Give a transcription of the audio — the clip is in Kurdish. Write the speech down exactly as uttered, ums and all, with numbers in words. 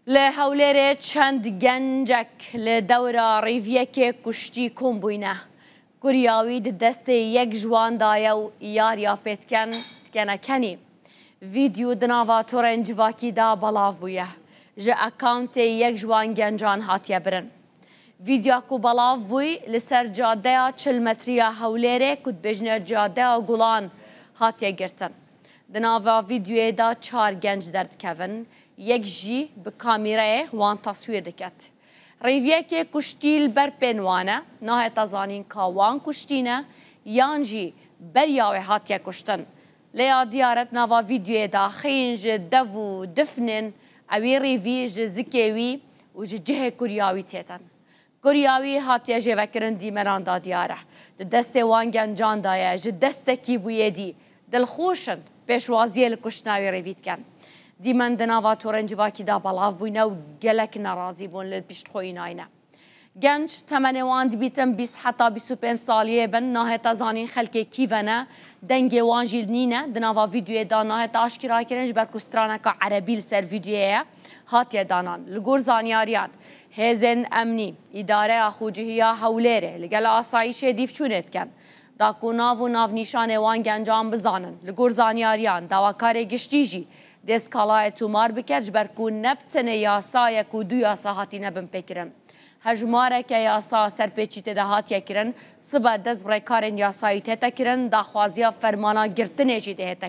Li Hewlêrê çend gencek li dewra rêviyekê kuştî kom bûyne. Kurya wî di destê yek ji wan de ye û yariya pê dikin, dikene kenî. Vîdyo di nava torên civakî de belav bûye. Ji akawntê yek ji wan gencan hatiye birin. Vîdyoya ku belav bûy li ser cadeya çil metriya Hewlêrê ku dibêjine cadeya Gulan hatiye girtin. Di nava vîdyoyê de çar genc derdikevin, yek jî bi kamîreyê wan teswîr diket. Rêviyekê kuştî li ber pên wan e, nahête zanîn ka wan kuştî ne yan jî beriya wê hatiye kuştin. Lê ya diyar e di nava vîdyoyê de xeyên ji dev û difnên ewî rêvî ji zikê wî û ji cihê kurya wî têtin. Kurya wî hatiye jêvekirin dîmenan de diyar e. Di destê wan gencan de ye, ji destekî bûyê dî dilxweş in pêşwaziyê li kuştina wî rêvî dikin. Dîmen di nava torên civakî de belav bûyne û gelek nerazî bûn li pişt xwe înayne. Genc temenê wan dibîtin bîst heta bîst û pênc saliyê bin, nahête zanîn xelkê kî ve ne, dengê wan jî nîne. Di nava vîdyoyê de nahête aşkera kirin, ji ber ku straneka erebî li ser vîdyoyê ye, hatiye danan. Li gor zanyariyan, hêzên emnî, Îdareya Xwecihiya Hewlêrê li gel asayîşê dîvçûnê dikin, da ku nav û navnîşanê wan gencan bizanin. Li gor zanyariyan, dawakarê giştî jî dê skalayê tomar bike, ji ber ku ne bi tenê yasa ye ku du yasa hatine binpêkirin. Hejmareke yasa serpêçî tê de hatiye kirin, sibe dest bi rêkarên yasayî tête kirin, daxwaziya fermana girtinê jî dê hête